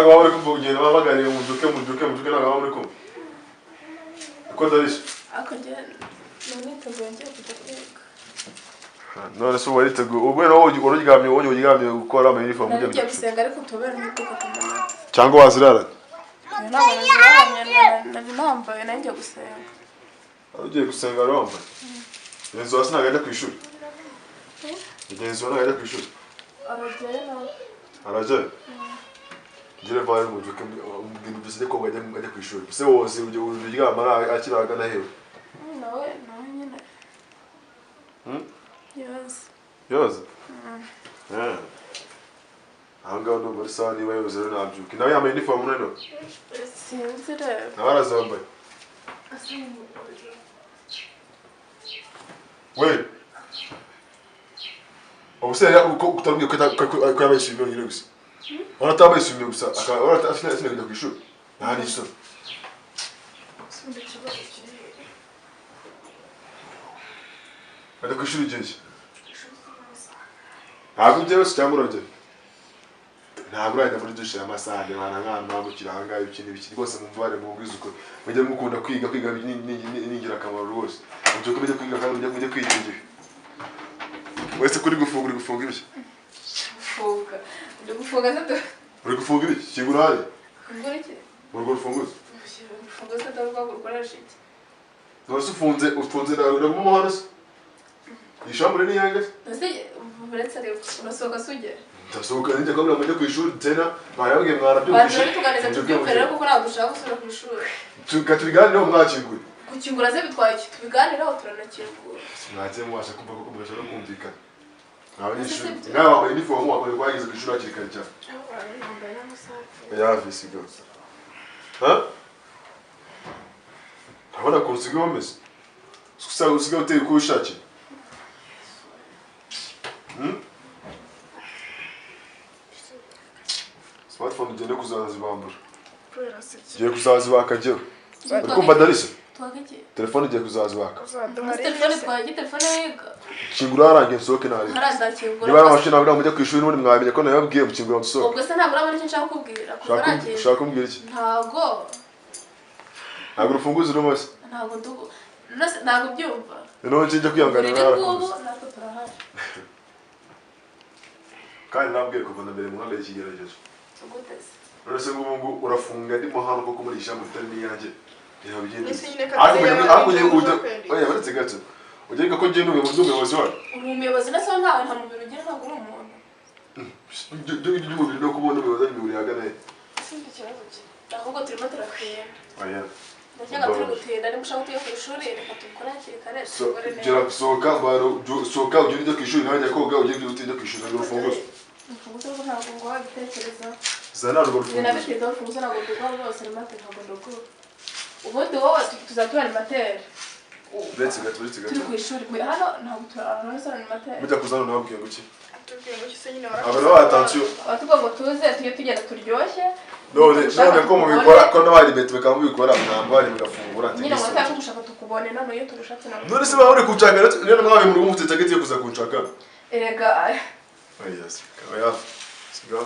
Ntabwo baba bari kumva kugenda baba baganira mubyuke mubyuke mubyuke, ntabwo baba bari kumva. Uko ndarisha. Ariko njye niteguye ngiye kujya kwiga. None se ubu wariteguye, ubwo rero wowe uryamye, wowe uryamye gukora ama uniform Nari ujya ngiye gusenga ariko tubere nk'uko kumunota. Cyangwa waziraranye? Ntabwo naziraranye, nari nambaye, nari ngiye gusenga. Wari ugiye gusenga wari wambaye? Mugenzi wawe ntabwo ajya ku ishuri? Mugenzi wawe ntabwo ajya ku ishuri? Arajyayo nawe. Arajyayo? Ngire vayo mubyuke mbwira ibyo ko ajya ku ishuri. Ese wowe ujya uryama akiri ahagana hehe? Nawe nawe nyine. Yoze. Yoze? Aho ngaho ndumva ari sawa, niba yoze rero nabyuke. Nawe yambaye uniform noneho? Sinzi rero. Nawe arazambaye. We! Ubu se uko utabwiye ko yambaye isume yonyine gusa? Urabona atambaye isume gusa, akaba afite kujya ku ishuri. Nta n'isoni. Ajya ku ishuri igihe ki? Ntabwo ujyayo se cyangwa urajyayo? Ntabwo urajya muri dushe y'amasaha, ndebana nk'ahantu mwambukira aha ngaha ibiki n'ibiki, rwose mumvare mubwize ukuri. Mujye mukunda kwiga, kwiga ni ingirakamaro rwose. Mubyuke mujye kwiga kandi mujye kwiga igihe. Wese kuri gufunga, uri gufunga ibiki? Gufunga. Uri gufunga se? Uri gufunga ibiki? Kingura hariya. Kingura iki? Urwo rufunguzo. Urufunguzo se ndavuga ngo urukoresha iki? None se ufunze, ufunze ndaguma hano se? Iyi shambure ni iyanjye se? Ese uretse rero urasohoka se ugera? Ndasohoka njya kubabwira ngo njye ku ishuri tena, barababwiye mwarabyumvise. Banza tuganirize tubyumve rero kuko ntabwo dushaka gusubira ku ishuri. Tubiganireho mwakinguye. Gukingura se bitwaye iki? Tubiganireho turanakingura. Mwagiye mubasha kumva koko mugashaka no kumvikana. Abanyeshuri nawe wambaye uniform wambaye wageze ku ishuri hakiri kare cyane. Ya visi gose. Ha? Urabona ko usigaye umeze? Usigaye uteye uko wishakiye. Smartphone ugende kuzazibambura. Ugiye kuzazibaka njyewe. Uri kumva Darisa? Telefone igiye kuzazibaka. Telefone twaye, telefone yiga. Kingura harangiye nsohoke nabi. Ntarazakingura. Niba ari amashini ntabwo mujya ku ishuri n'ubundi mwamenye ko nababwiye mukingura musohoke. Ubwo se ntabwo urabona icyo nshaka kukubwira. Ushaka kumbwira iki? Ntabwo. Ntabwo urufunguzo urimo se? Ntabwo ndugu. Ntabwo ubyumva. Noneho njye kwihanganira narakubuze. Natwe turahari. Kandi nabwiye kuva na mbere muhambere ikigeragezo. Gute se? None se ngubu ngo urafunga ndimo hano koko muri ijambo ritari n'iyanjye. Ugenda ko ngenda umuyobozi wacu. Uri umuyobozi na so ntawe nta mubiri ugira, ntabwo uri umuntu. By'umubiri no kubona umuyobozi ari imibiri ahagana he? Sinzi ikibazo cye. Ahubwo turimo turatinda. Oya. Ndakeka turi gutinda, niba ushaka tujye ku ishuri reka tubikore hakiri kare tubikore neza. Gera sohoka, sohoka ugende ujye ku ishuri, nawe jya koga ugende utinde ku ishuri ntabwo urufunguzo. Urufunguzo rwo ntabwo ngo wabitekereza. Zana urwo rufunguzo. Nabitekerezaho urufunguzo ntabwo ndugwa rwose, animateri ntabwo ndugura. Ubundi wowe tuzatura animateri. Uretse gato, uretse gato. Turi ku ishuri, hano ntabwo turabona animateri. Mujya kuzana nababwiye ngo iki? Tubwiye ngo iki se nyine warakoze. Aba attention. Batubwiye ngo tuze tujye tugenda turyoshye. None ko mubikora ko n'abari betu bakaba mubikora mwambari mugafungura ati. Nyine ngo nataka gushaka tukubone none iyo tugushatse nabwo. None se baba uri kunshaka rero mwabaye mu rugo mufite target yo kuza kunshaka. Erega. Oya, oya. Siga.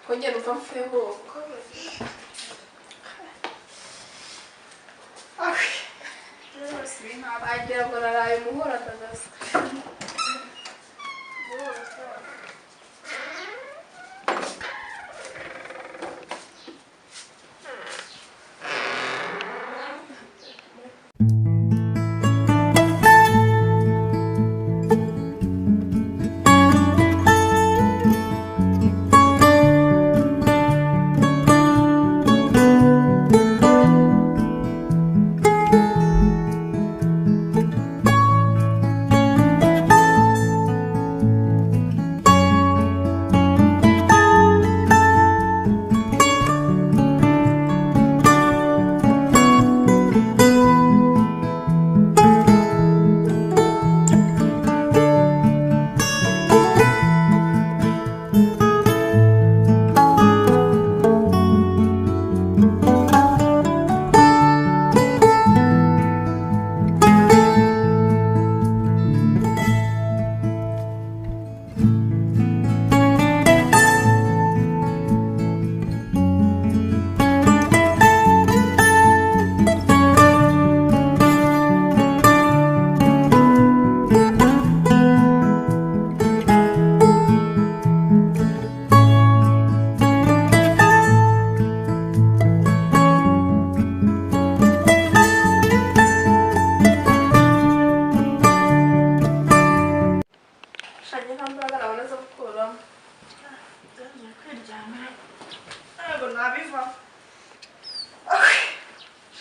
Kongera umva mfeho. Wagira ngo naraye muhura atagasa.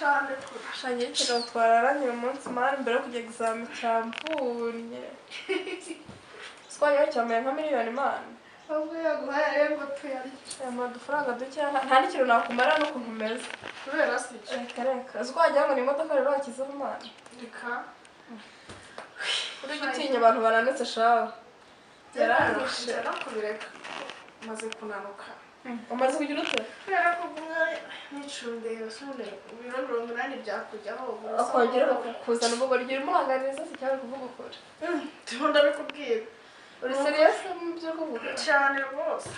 Cyane kure. Shangiye ikintu twararanye uyu munsi mani mbere yo kujya examen cyamvunye. Twajyaho cyambaye nka miliyoni mani. Ahubwo yaguhaye ayo ngo tuyarye. Aya mafaranga duke nta n'ikintu nakumara n'ukuntu umeze. Kubera se iki? Reka reka. Uzi ko wagira ngo ni imodoka rero wakizeho mani. Reka. Uri gutinya abantu bananutse shawe. Yarangije. Yarakubireka. Maze kunanuka. Umaze kugira ute? Kubera ko gumwe nicundeye usunde ibiro 80 byakujyaho. Akongera kuzana ubwo ryo urimo uranganiriza se cyangwa kuvuga ukuri? Ndimo ndabikubwira. Uri serious mu byo kuvuga? Cyane rwose.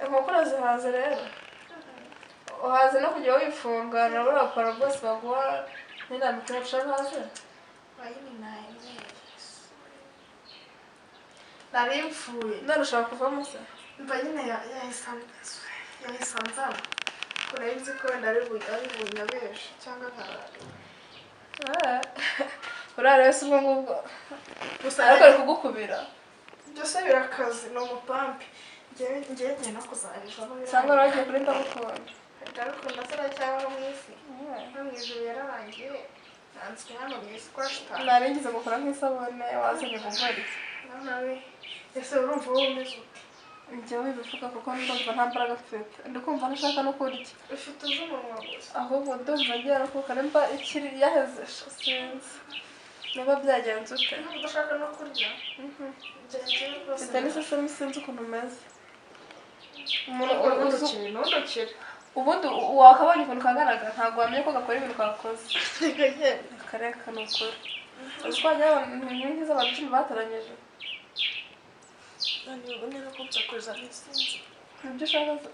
Inkoko urazihaze rero. Uhaze no kujya wifunga na buriya paro bwose baguha n'inama ikuca ntaze. Wayini nayo. Nari mfuye. None ushaka kuvamo se? Mva nyine yahise anzana. Ko nari nzi ko wenda ari bunyabeshe cyangwa nkarara. Urara wese ubwo ngubwo. Gusa ariko ari kugukubira. Byose birakaze ni umupampi. Ngewe ngiye no kuzabivamo. Cyangwa wari wagiye kuri ndagukunda. Ndagukunda se cyangwa mu isi. No mu ijuru yararangiye. Nanzwe hano mu isi kwa shitani. Naringize gukora nk'isabune wazanye gukora iki? Nawe ese urumva wowe umeze ute? Njyewe bivuga kuko ndumva nta mbaraga mfite. Ndikumva ntashaka no kurya. Ufite uzumunwa gusa. Ahubwo ndumva ngiye kuruhuka nimba ikiri yaheze sinzi. Niba byagenze ute? Udashaka no kurya? Mfite n'isesemi sinzi ukuntu umeze. Umuntu ubundi wakabonye ukuntu kagaragara ntabwo wamenya ko gakora ibintu kakoze. Reka reka ni ukuri. Uzi ko wagira ngo ni nk'iz'abantu 10 batoranyije. Nibyo ushaka se?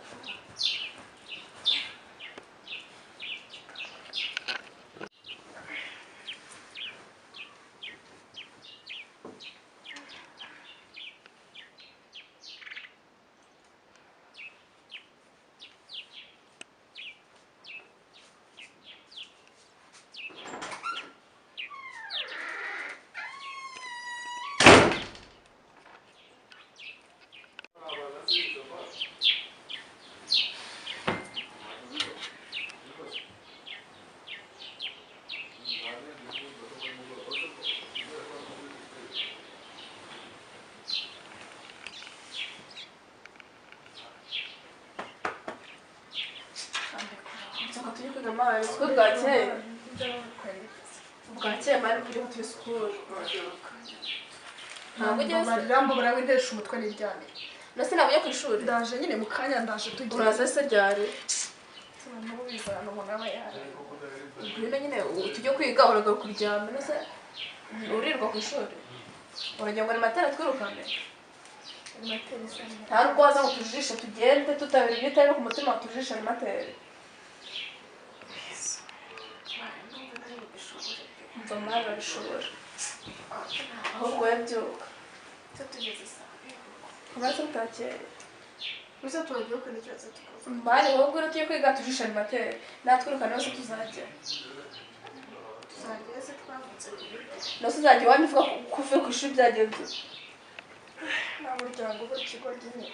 Bwakeye mari kuri tuye school. Ntabwo ugeze. Marira wintesha umutwe n'iryane. Nase ntabwo ujya ku ishuri. Ndaje nyine mu kanya ndaje tugiye. Uraza se ryari? Ntubizana umuntu aba yari. Ngwino nyine tujye kwiga uragaruka kuryama nase urirwa ku ishuri. Uragira ngo ni matera twirukane. Nta nubwo waza ngo tujishe tugende tutabira ibyo utari ku mutima tujishe ni matera. Mva mara urabishobora. Ahubwo wowe byuka. Umaze utakeye. Mari wowe ngwino tujye kwiga tujishe ni matera. Natwirukane hose tuzajya. Nose uzajya iwanyu uvuga ko uvuye ku ishuri byagenze. Nta muryango ubura ikigo nyine.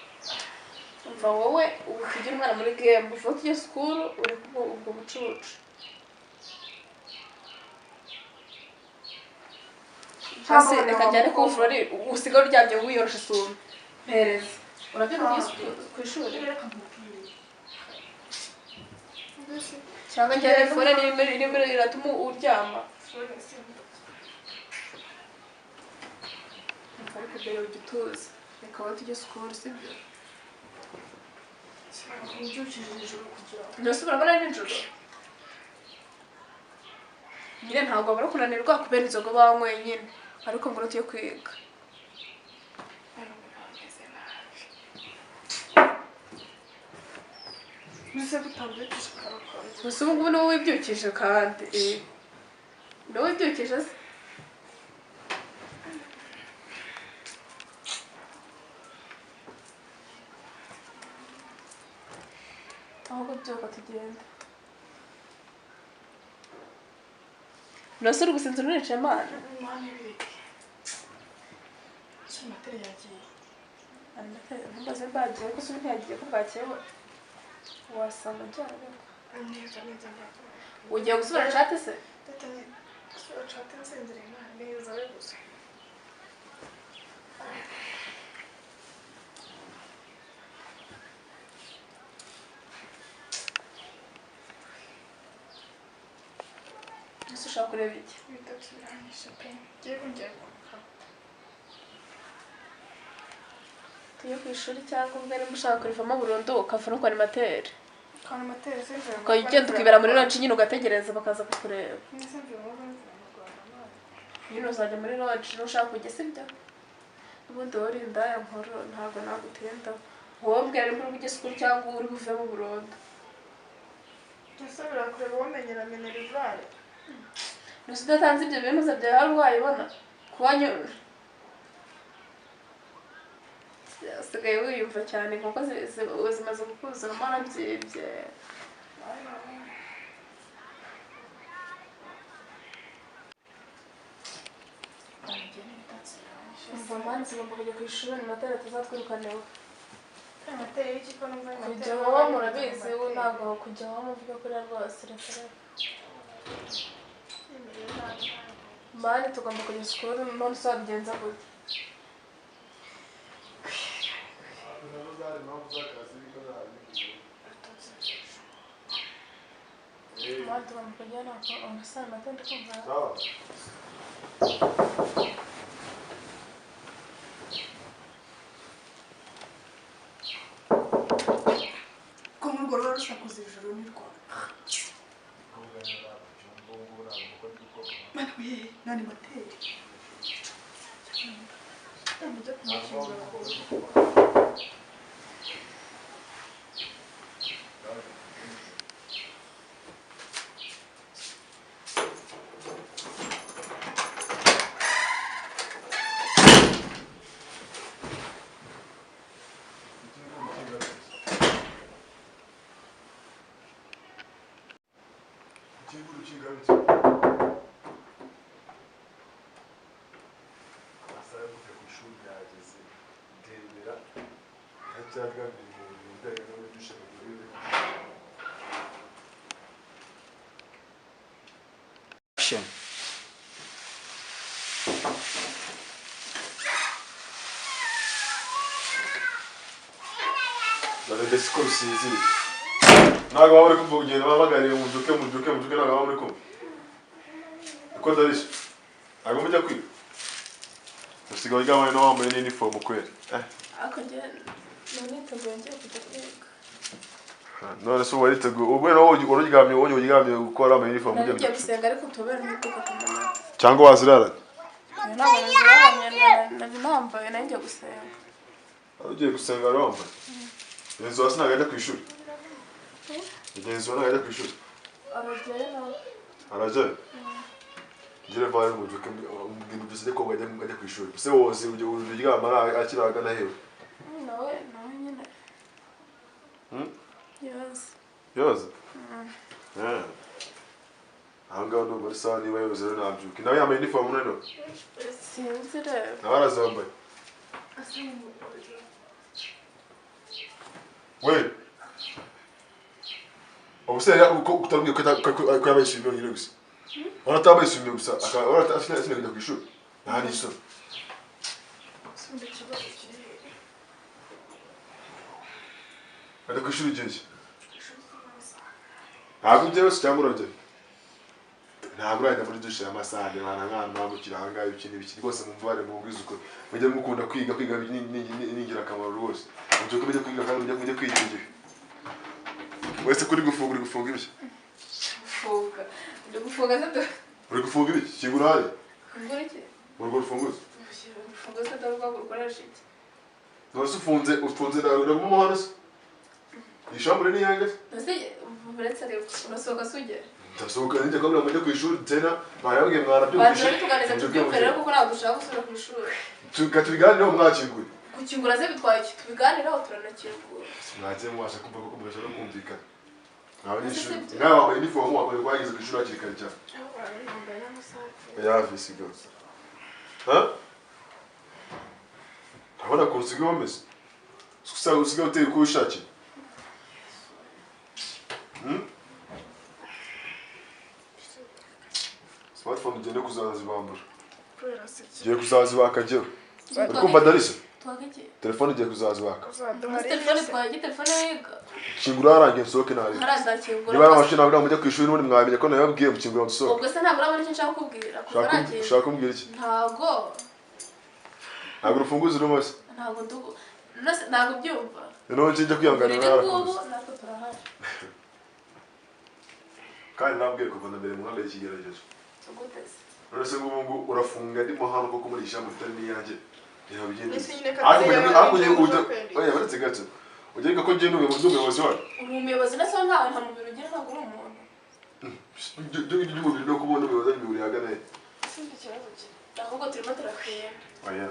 Umva wowe ubu tujye umwana muri game uvuga tujye school uri ubwo bucucu. Hasi reka njyane ku furori usigare uryamye wiyoroshe isume. Mpereza. Urabyuka tujye ku ishuri? Cyangwa njyane fone n'irimo iratuma uryama. Ariko mbere ujya utuza. Reka wowe tujye school sibyo? Mbese urabona ari nijoro? Nyine ntabwo wabura kunanirwa kubera inzoga banyweye nyine. Ariko ngo tujye kwiga. Gusa ubu ngubu niwe wibyukije kandi. Niwe wibyukije se? Ahubwo byuka tugende. Urasa uri gusinzira unicaye Mana? Ntumbaze mbagiye ariko se ubu ntiyagiye ko bwakeye we? Wasanga byarareka. Ugiye gusubira chat se? Ndetse chat nsinziriye neza we gusa. Ese ushaka kureba iki? Ibitotsi biranyishe pe. Ngiye kongera kuruhuka. Tujye ku ishuri cyangwa ubwo niba ushaka kurivamo burundu ukava no kwa animateri. Kwa animateri simvuye mu Ukajya ugenda ukibera muri lodge nyine ugategereza bakaza kukureba. Simvuye mu rugo mvuye mu Rwanda none. Nyine uzajya muri lodge nushaka kujya sibyo? Ubundi wowe uri indaya nkuru ntabwo nagutinda. Wowe mbwira nimba uri bujye school cyangwa uri buvemo burundu. Ndasubira kureba uwamenyera minerivare. Gusa udatanze ibyo bintu byawe hari wayibona kuba usigaye wiyumva cyane kuko zimaze kukuzuramo warabyibye. Umva mani zigomba kujya ku ishuri matera tuzatwirukaneho. Kujya wowe murabizi we ntabwo kujya wowe muvuga kuriya rwose reka reka. Mani tugomba kujya sikuru none se wabigenza gute? Mani tugomba kujya ntabwo amasaha mato ndi kumva. Ko muri urwo rugo rusakuza ijoro ni rwo. Mani we nani materi. Ndamujya kumukingura. Action. Ndetse ko rusinziriye ntabwo baba bari kumva kugenda bahamagariye mubyuke mubyuke mubyuke ntabwo baba bari kumva uko ndarisha ntabwo mujya kwiga usigaye uryamanye no wambaye n'inifomu kweri. Ariko njye niteguye ngiye kujya kwiga. None se ubu wariteguye ubwo nawe uryamye wowe uryamye gukora wambaye inifomu ujya ngiye gusenga ariko tubere n'ubwo kumunota. Cyangwa waziraranye? Ntabwo naziraranye nari nambaye nari ngiye gusenga. Ugiye gusenga wari wambaye? Mugenzi wawe ntabwo ajya ku ishuri? Mugenzi wawe ntabwo ajya ku ishuri? Arajyayo nawe. Arajyayo? Ngire vayo mubyuke mbwira byose ko ajya ku ishuri. Ese wowe ujya uryama akiri ahagana hewe? Nawe nyine. Yoze. Yoze? Aho ngaho ndumva ari sawa niba yoze rero nabyuke. Nawe yambaye inifomu noneho? Sinzi rero. Nawe arazambaye? We ubuse uko utabwiye ko yabaye ishuri yonyine gusa. Wala atabaye ishuri gusa akaba wala afite kujya ku ishuri. Nta n'isoni. Ajya ku ishuri igihe ki? Ntabwo ujyayo se cyangwa urajyayo? Ntabwo urajya muri dushe y'amasaha nkana nkambukira aha ngaha ibiki n'ibiki rwose mumva mubwize ukuri. Mujye mukunda kwiga kwiga ni ingirakamaro rwose. Mubyuke mujye kwiga kandi mujye kwiga igihe. Wese kuri gufunga uri gufunga ibiki? Gufunga. Uri gufunga se? Uri gufunga ibiki? Kingura hariya. Kingura iki? Urwo rufunguzo. Urufunguzo se ndavuga ngo urukoresha iki? None se ufunze ndaguma hano se? Iyi shambure ni iyanjye se? Ese uretse rero urasohoka se ugera? Ndasohoka njya kubwira mujye ku ishuri tena barabwiye mwarabyumvise. Banza tuganiriza tubyumve kuko ntabwo dushaka gusubira ku ishuri. Tubiganireho mwakinguye. Gukingura se bitwaye iki? Tubiganireho turanakingura. Mwagiye mubasha kumva koko mubasha no kumvikana. Abanyeshuri nawe wambaye inifomu wambaye wageze ku ishuri hakiri kare cyane. Ya visi gose. Ha? Urabona ukuntu usigaye umeze? Usigaye uteye uko wishakiye. Smartphone ugende kuzazibambura. Kubera se iki? Ugiye kuzazibaka njyewe. Uri kumva Darisa? Twaka iki? Telefone igiye kuzazibaka. Uzaduha Telefone rero. twajya telefone wiga. Kingura harangiye nsohoke ntarebe. Ntarazakingura. Niba ari amashuri ntabwo mujya ku ishuri n'ubundi mwamenye ko nababwiye mukingura nsohoke. Ubwo se ntabwo urabona icyo nshaka kukubwira. Kuva nagiye. Ushaka kumbwira iki? Ntabwo. Ntabwo urufunguzo urimo se. Ntabwo ndugu. Nose ntabwo ubyumva. Noneho njye kwihangana Uburiri narakunze. bw'ubu natwe turahari. Kandi nabwiye kuva na mbere muhanda y'ikigeragezo. Gute se? None se ngubu ngo urafunga ndimo hano koko muri ishyamba ritari n'iyanjye. Ntihabigenda. Ese nyine Ariko katari ariko ujya ujya oya baretse gato. Ujya ko njye ndi umuyobozi wayo. Uri umuyobozi ndetse ntawe nta mubiri ugira ntabwo uri umuntu. Ibyo by'umubiri no kubona umuyobozi ari imibiri ihagana he. Sinzi ikibazo cye. Ahubwo turimo turatinda. Oya.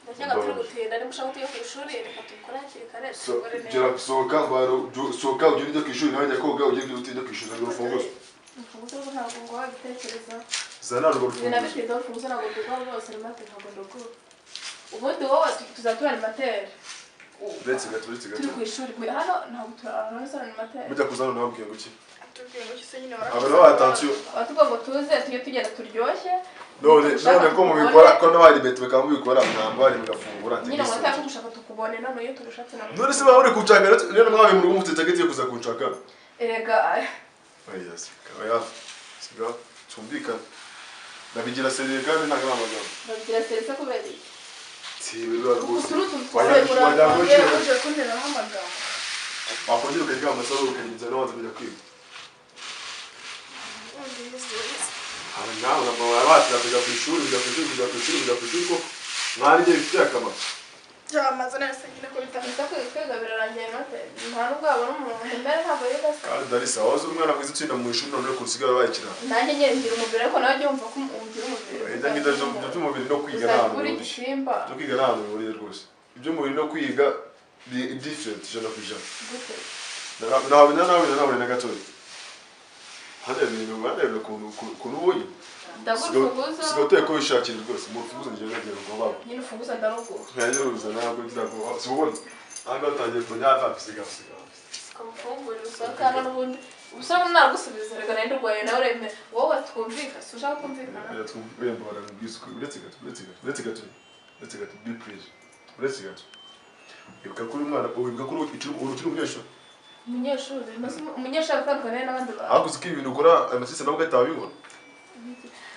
Ndakeka turi gutinda niba ushaka tujya ku ishuri reka tubikore hakiri kare tubikore neza. Gera sohoka baro sohoka ugende ujya ku ishuri nawe jya koga ujye ujya ku ishuri ntabwo urufunguzo. Urufunguzo rwo ntabwo ngo wabitekereza. Zana urwo Ibyo rufunguzo. nabitinda urufunguzo ntabwo ndugwa rwose rimate ntabwo ndugura. Ubundi wowe tuzatubara animateri. Uretse gato uretse Turi gato. ku ishuri hano ntabwo turabona animateri. Mujya kuzana nababwiye ngo iki? Atubwiye ngo iki se nyine Aba nabo atansiyo. Abatubwira ngo tuze tujye tugenda turyoshye. None none ko mubikora ko n'abari betu bakaba mubikora ntabwo bari mugafungura Nyine ngo atari gushaka tukubone none iyo tugushatse nabwo. None se baba bari kunshaka rero mwabe mu rugo mufite target yo kuza kunshaka. Erega Oya oya siga tumvikana. Ndabigira seriye kandi ntabwo ari amagambo. Babigira seriye kubera iki? Si biba rwose. Utu n'utu Wajya tworoye. Uje kunteraho amagambo. Wakongera ukaryama amasaha ukarinza nawe kujya kwiga. Aba nawe mama batira kujya ku ishuri kujya ku ishuri kujya ku ishuri kujya ku ishuri koko mwari igihe bifitiye akamaro. Byamaze neza nyine ko Gusa kwiga birarangiye note nta nubwo wabona umuntu mbere ntabwo yiga se. Kandi Darisa wahoze umwana mwiza utsinda mu ishuri none ko usigaye wayikina. Nanjye nyine ngira umubiri ariko nawe jya wumva ko ugira umubiri. Ibyo ngibyo by'umubiri no kwiga nta hantu Uzajya uri bihuriye. igisimba. Byo kwiga nta hantu bihuriye rwose. Iby'umubiri no kwiga ni different 100%. Gute? Ntawe nawe nawe na gatoya. Hano ibintu bareba ukuntu ubonye. Ndagura urufunguzo. Sigaye uteye ko wishakira rwose mu rufunguzo ngiye nagira ngo babo. Nyine urufunguzo ndaruguha. Ntiyaruza ntabwo ngira ngo si ubona. Ntabwo batangiye kumenya hafi siga siga. Ukamufungurira usohoka hano n'ubundi. Ubusa nagusubiza reka nari ndurwaye nawe uremera. Wowe twumvika si ushaka kumvikana. Twumvikana uretse gato uretse gato uretse gato uretse gato be please uretse gato. Ibuka ko uri umwana ibuka ko uri ukiri umunyeshuri. Umunyeshuri umunyeshuri atandukanye n'abandi bantu. Ariko uzi ko ibintu ukora amasisi nabwo atabibona.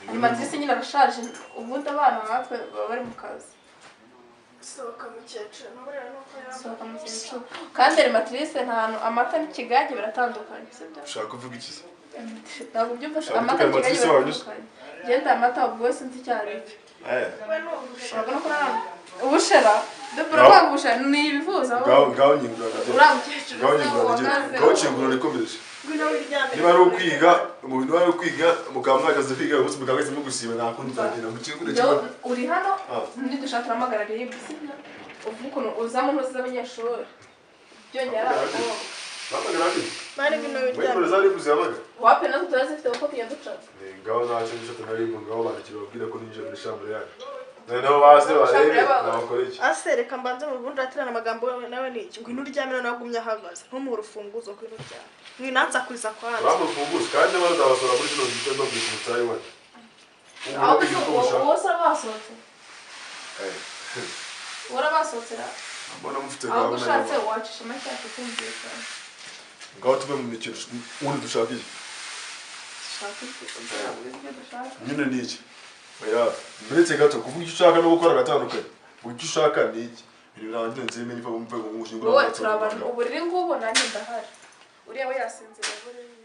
Animatrice nyine arashaje ubundi abana natwe baba bari mu kazi. Sohoka mukecuru naburiya nuko Sohoka mukecuru. Kandi animatrice nta hantu amata n'ikigage biratandukanye sibyo? Ushaka kuvuga iki se? Ntabwo ubyumva Ushaka amata kuvuga n'ikigage animatrice wanyu se? biratandukanye. Genda amata ubwo wese nzi icyo ari cyo. Eh. We ni ubushera. Urabona ko nta ubushera dore urabona ubushera ni ibivuza. Ngaho ngaho nyingura. Uriya mukecuru Ngaho nyingura. Ngaho kingura rikomeje. Ngwino wiryamire. Niba ari ukwiga mu bintu ari ukwiga mukaba mwagaze kwiga umunsi mukaba mwese mugusiba nta kundi nzagenda mu kingure kimwe. Uri hano nidushaka turahamagara RIB sibyo? Uvuga ukuntu uzamo ntuzi z'abanyeshuri. Byongera abakobwa. Bahamagara RIB. Mani ngwino wiryamire. Muri za RIB zihamagara. Wape natwe turazifite kuko tujya duca. Ngaho ntacyo nshaka na RIB ngaho bandikira babwira ko ninjiye muri chambre yacu. Noneho baze barebe nabakora iki. Ase reka mbanze mu bundi aterana amagambo nawe ni iki ngwino uryamire nawe agumye ahagaze ntumuhe urufunguzo ngwino uryame ngwino ansakuriza kwanza. Uramu urufunguzo kandi bazabasora muri kino gitondo mbwira umutayi wacu. Aho uwo se basohotse. Urabasohotse ra. Mbona mufite Aho gahunda. ushatse wacisha make tukumvikana. Ngaho tuve mu mikino ubundi dushaka iki? Dushaka iki? Ibyo dushaka. Nyine ni iki? Oya, uretse gato kuvuga icyo ushaka no gukora agatandukanye. Kuvuga icyo ushaka ni iki? Ibintu birangiye nzime niba wumve ngo ngushinga Wowe turi abantu uburiri ngubu nanjye ndahari. Uriya we yasinziriye buriri.